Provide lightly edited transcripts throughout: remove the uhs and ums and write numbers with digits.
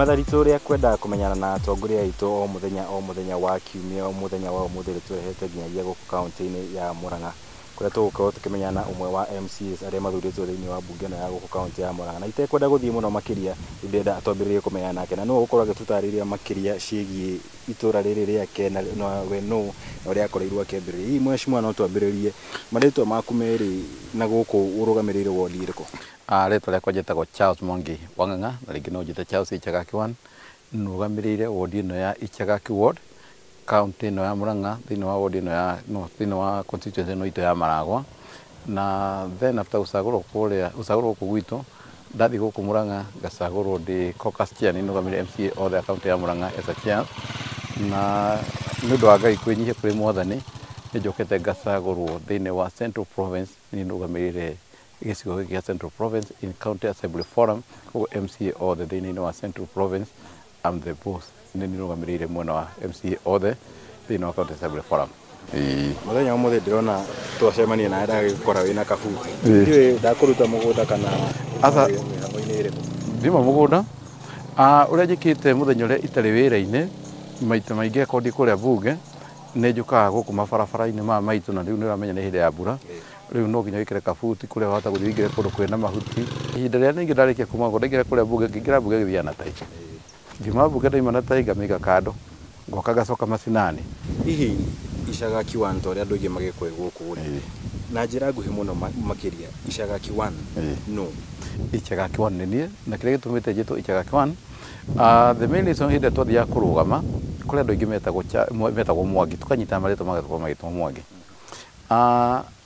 Ibatha ritũ rĩa kwenda kũmenyana na atongoria aitũ o mũthenya wa kiumia o mũthenya wa ũmũthĩ rĩtũrehete nginyagia gũkũ kaũntĩ-inĩ ya Murang'a kũrĩa tũgũkorwo tũkĩmenyana na ũmwe wa MCAs arĩa mathurĩtwo thĩinĩ wa mbunge ĩno ya gũkũ kaũntĩ ya Murang'a. Na itekwenda gũthiĩ mũno makĩria, ndĩrenda twambĩrĩrie kũmenyana nake na nĩwe ũgũkorwo agĩtũtarĩria makĩria ciĩgiĩ itũra rĩrĩ rĩake na we nũ na ũrĩa akorirwo akĩambĩrĩria. Hihi mheshimiwa, no twambĩrĩrie marĩtwa maku merĩ na gũkũ ũrũgamĩrĩire wodi ĩrĩkũ? Rĩtwa rĩakwa njĩtagwo Charles Mwangi Wang'ang'a na rĩngĩ no njĩte Charles Ichagaki 1. Nũgamĩrĩire wodi ĩno ya Ichagaki ward, kaunti ĩno ya Murang'a, thĩinĩ wa wodi ĩno ya no thĩinĩ wa constituency ĩno itũ ya Maragwa. Na then after gũcagũrwo kũrĩa, gũcagũrwo gũkũ gwitũ, ndathiĩ gũkũ Murang'a ngacagũrwo ndĩ caucus chair, nĩ nũgamĩrĩire MCA othe a kaunti ya Murang'a as a chair. Na nĩ ũndũ wa Ngai kwĩnyihia kũrĩ mwathani, nĩ njokete ngacagũrwo thĩinĩ wa Central Province, nĩ nũgamĩrĩire gĩcigo gĩkĩ gĩa Central Province in County Assembly Forum, koguo MCA othe thĩinĩ wa Central Province, I'm the boss, nĩ nĩrũgamĩrĩire mwena wa MCA othe thĩinĩ wa County Assembly Forum. Mũthenya ũmũthĩ ndĩrona twacemania nawe ndagĩkora wĩna kabuti. Ndiũĩ ndakũruta mũgũnda kana Aca. mĩhang'o-inĩ ĩrĩkũ? Ndiuma mũgũnda. Ũrĩa njĩkĩte mũthenya ũrĩa itarĩ wĩra-inĩ, maita maingĩ akorwo ndĩ kũrĩa bunge, nĩ njũkaga gũkũ mabarabara-inĩ maya maitũ, na rĩu nĩ ũramenya nĩ hĩndĩ ya mbura. Rĩu no nginya wĩkĩre kabuti kũrĩa wahota gũthiĩ ũingĩre kũndũ kwĩna mahuti. Ihinda rĩrĩa ningĩ ndarĩkia kuma gũkũ, ndaingĩra kũrĩa bunge, ngĩingĩra bunge ngĩthiaga na tai. Ngiuma bunge ndaima na tai ngamĩiga kando, ngoka ngacoka macinani. Hihi Ichagaki 1 ta ũrĩa andũ aingĩ magĩkũĩ gũkũ rĩ, na njĩra nguhĩ mũno makĩria Ichagaki 1 no Ichagaki 1 nĩ niĩ, na kĩrĩa gĩtũmĩte njĩtwo Ichagaki 1, the main reason hĩndĩ ĩrĩa twathiaga kũrũgama, kũrĩ andũ aingĩ metagwo Mwangi, tũkanyitana marĩtwa magakorwo magĩtwo Mwangi.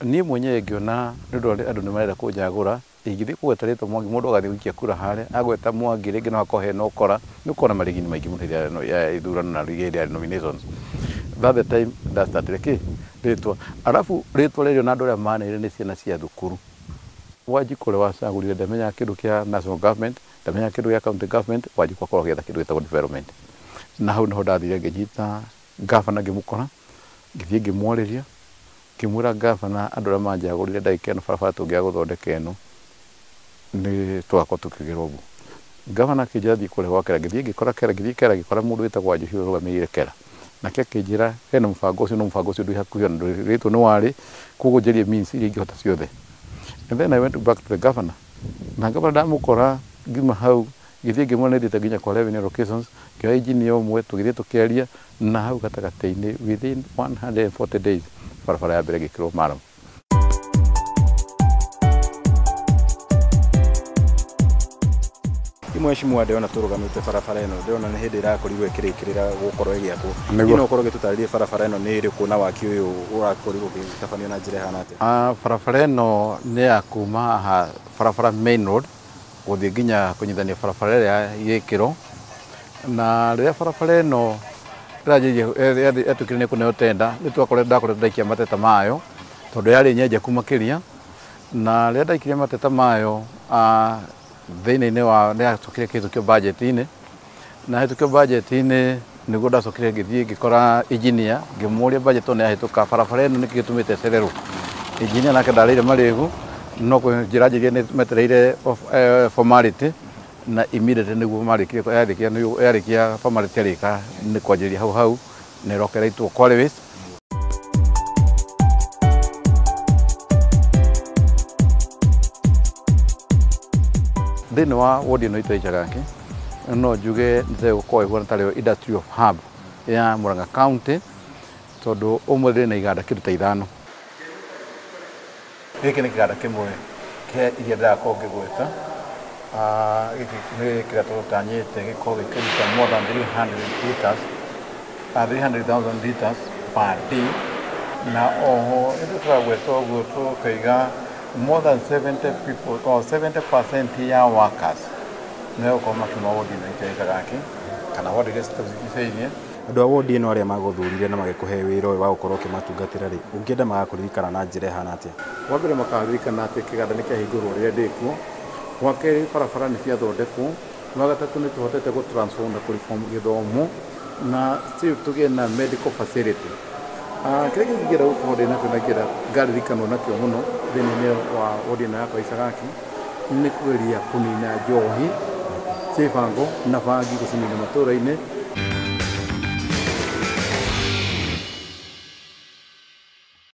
Niĩ mwenyewe ngĩona nĩ ũndũ andũ nĩ marenda kũnjagũra, ingĩthiĩ kũgweta rĩtwa Mwangi, mũndũ agathiĩ gũikia kura harĩa, agweta Mwangi rĩngĩ no hakorwo hena ũkora, nĩ ũkona marigini maingĩ mũno hĩndĩ ya ithurano na hĩndĩ ya nominations. That the time ndastartire kĩ rĩtwa, arabu rĩtwa rĩrĩ ona andũ arĩa maneire nĩ ciana cia thukuru. Wanjikũ ũrĩa wacagũrire ndamenyaga kĩndũ kĩa national government, ndamenyaga kĩndũ gĩa county government, Wanjikũ akorwo agĩetha kĩndũ gĩtagwo development. Na hau niho ndathire ngĩnyita gavana ngĩmũkora, ngĩthiĩ ngĩmwarĩria, ngĩmwĩra gavana andũ arĩa manjagũrire ndagĩka ĩno barabara tũngĩaga gũthondeka ĩno nĩ tũgakorwo tũkĩgerwo ũguo. Gavana akĩnjĩra thiĩ kũrĩa gwa Kera, ngĩthiĩ ngĩkora Kera, ngĩthiĩ Kera ngĩkora mũndũ wĩtagwo Wanjũhi ũrũgamĩrĩire Kera. Nake akĩnjĩra hena mũbango ũcio, no mũbango ũcio ndwĩ hakuhĩ ona ndũrĩtwo nĩ warĩ, koguo njarie means iria ingĩhota ciothe. And then I went back to the governor. Na governor ndamũkora ngiuma hau, ngĩthiĩ ngĩmuona nĩthiĩte nginya kwa revenue allocations, ngĩoya engineer ũmwe tũgĩthiĩ tũkĩaria, na hau gatagatĩ-inĩ within 140 days barabara ya mbere ĩgĩkĩrwo murram. Mheshimiwa, ndĩrona tũrũgamĩte barabara ĩno, ndĩrona nĩ hĩndĩ ĩrakorirwo ĩkĩrĩkĩrĩra gũkorwo ĩgĩakwo. Nĩguo. No ũkorwo ũgĩtũtarĩria barabara ĩno nĩ ĩrĩkũ na waki ũyũ ũrakorirwo ũgĩtabanio na njĩra ĩhana atĩa? Barabara ĩno nĩ ya kuma haha barabara main road gũthiĩ nginya kũnyitithania barabara ĩrĩa ya gĩkĩro. Na rĩrĩa barabara ĩno yatuĩkire nĩ kũneo tenda, nĩ twakoretwo ndakoretwo ndaikia mateta mayo tondũ yarĩ nyenjeku makĩria. Na rĩrĩa ndaikirie mateta mayo, thĩinĩ-inĩ wa nĩ yacokire kĩhĩtũkio budget-inĩ, na hĩtũkio budget-inĩ nĩguo ndacokire ngĩthiĩ ngĩkora engineer, ngĩmũria budget ĩno yahĩtũka barabara ĩno nĩkĩ gĩtũmĩte ĩcererwo. Engineer nake ndarĩire marĩgu, no njĩra njĩrie nĩ metereire formality, na immediately nĩguo marĩkirie, yarĩkia formality yarĩka nĩ kwanjĩrĩria hau hau na ĩroka ĩraitwo quarry waste. Thĩinĩ wa wodi ĩno itũ ya Ichagaki, no njuge nĩ gũkorwo ĩhuana tarĩo industrial hub ya Murang'a County, tondũ ũmũthĩ ndĩ na iganda kĩndũ ta ithano. Gĩkĩ nĩ kĩganda kĩmwe kĩa iria ndĩrakorwo ngĩgweta. Gĩkĩ nĩ kĩrĩa tũtanyĩte gĩkorwo gĩkĩruta more than 300 liters, 300,000 liters per day. Na oho nĩ tũragweta ũguo tũkaiga more than 70 people or 70% ya workers nĩ gũkorwo makiuma wodi ĩno itũ ya Ichagaki kana wodi iria citũrigicĩirie. Andũ a wodi ĩno arĩa magũthurire na magĩkũhe wĩra ũyũ wa gũkorwo ũkĩmatungatĩra rĩ, ũngĩenda magakũririkana na njĩra ĩhana atĩa? Wa mbere makaririkana atĩ kĩganda nĩ kĩahingũrwo rĩrĩa ndĩkuo. Wa kerĩ barabara nĩ ciathondekwo. Wa gatatũ nĩ tũhotete gũ transform na kũ reform gĩthomo, na still tũgĩe na medical facility. Kĩrĩa kĩngĩ ingĩenda gũkorwo ndĩ nakĩo na ingĩenda ngaririkanwo nakĩo mũno thĩinĩ wa wodi ĩno yakwa Ichagaki nĩ kũgeria kũnina njohi Ciĩbango na bangi gũcinina matũra-inĩ.